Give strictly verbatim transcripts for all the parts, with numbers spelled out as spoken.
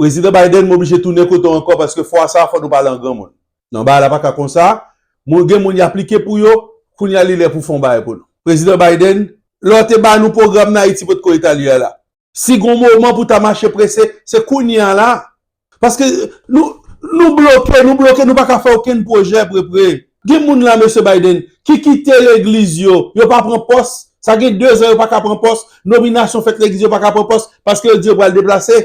Prezidan Biden, m oblije tounen kote w ankò paske fwa sa a fò nou pale an granmoun. Non, bagay la pa ka konsa. Moun, gen moun y aplike pou yo, kounye a li lè pou fè yon bagay pou nou. Prezidan Biden, lè w te ba nou pwogram nan Ayiti potko eta li a la. Si gon moman pou ta mache prese, se kounye a la. Paske nou, nou bloke, nou bloke, nou pa ka fè okenn pwojè prepre. Gen moun la, mesye Biden, ki kite legliz yo, yo pa pran pòs. Sa gen dezan yo pa ka pran pòs. Nominasyon fèt legliz yo pa ka pran pòs paske yo di yo pral deplase.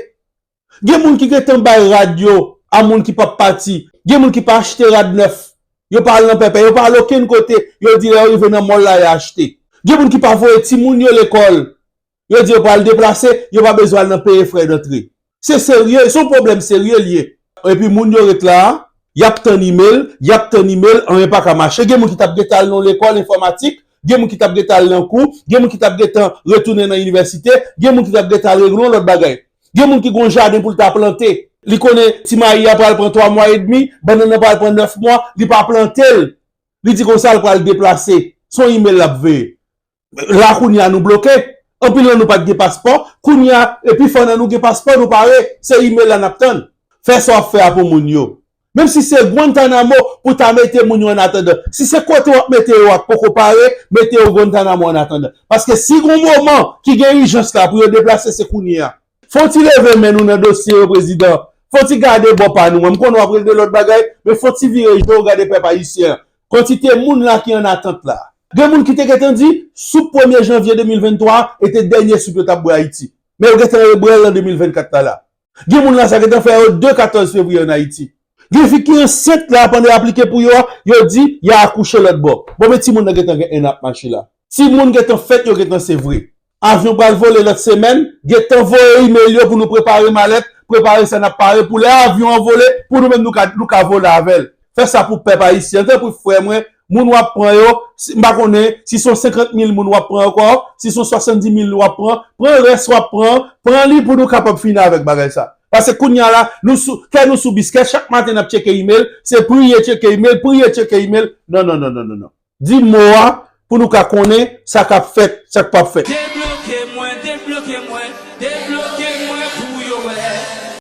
Gen moun ki gentan bay rad yo a moun ki p ap pati. Gen moun ki pa achte rad nèf. Yo pa al nan pèpè, yo pa al okenn kote. Yo di lè yo rive nan mòl la, y a achte. Gen moun ki pa voye timoun yo lekòl. Yo di yo pral deplase, yo pa bezwen al nan peye frè dantre. Se serye, se yon pwoblèm serye l ye. Epi moun yo ret la, y ap tann imèl, y ap tann imèl, anyen pa ka mache. Gen moun ki t ap gentan al nan lekòl enfòmatik, gen moun ki t ap gentan al nan kou, gen moun ki t ap gentan retounen nan inivèsite, gen moun ki t ap gentan al regle yon lòt bagay. Gen moun ki gon jaden pou l ta plante. Li konnen ti mayi a pral pran twa mwa edmi, bannann nan pral pran nèf mwa, li pa plante l. Li di konsa l pral deplase. Se yon imèl l ap veye. La kounye a nou bloke. Anpil nan nou pa t gen paspò. Kounye a, epi fò nan nou gen paspò, nou pare. Se imèl la n ap tann. Fè sa w ap fè a pou moun yo. Menm si se Guantanamo pou ta mete moun yo an atandan. Si se kote w ap mete yo a k poko pare, mete yo Guantanamo an atandan. Paske si gon moman ki gen ijans la pou yo deplase, se kounye a. Fò w ti leve men nou nan dosye yo, prezidan. Fò w ti gade bò pa nou. Mwen, m konnen w ap regle lòt bagay, men fò w ti vire je w gade pèp ayisyen an. Kantite moun la ki an atant la. Gen moun ki te gentan di, sou premye janvye de mil venntwa a, e te dènye soup yo t ap bwè Ayiti. Men yo gentan rebwè l nan de mil vennkat la la. Gen moun la sa gentan fè yo de katòz fevriye an Ayiti. Gen fi ki ansent la pandan y aplike pou yo a, yo di y a akouche lòt bò. Bon, men timoun nan gentan gen en an ap mache la. Timoun gentan fèt, yo gentan se vre. Avyon pral vole lòt semèn, gentan voye imèl yo pou nou prepare malèt, prepare sa n ap pare pou lè avyon an vole, pou nou menm nou ka, nou ka vole avè l. Fè sa pou pèp ayisyen, tanpri frè mwen, moun w ap pran yo, si, m pa konnen si se yon senkant mil moun w ap pran ankò, si se yon swasanndis mil w ap pran, pran rès w ap pran, pran li pou nou kapab fini avèk bagay sa. Paske kounye a la, nou sou, kè nou sou bis, kè chak maten n ap tcheke imèl, se priye tcheke imèl, priye tcheke imèl. Non, non, non, non, non, non. Di mo a pou nou ka konnen sa k ap fèt, sa k p ap fèt. Debloke mwen, debloke mwen, debloke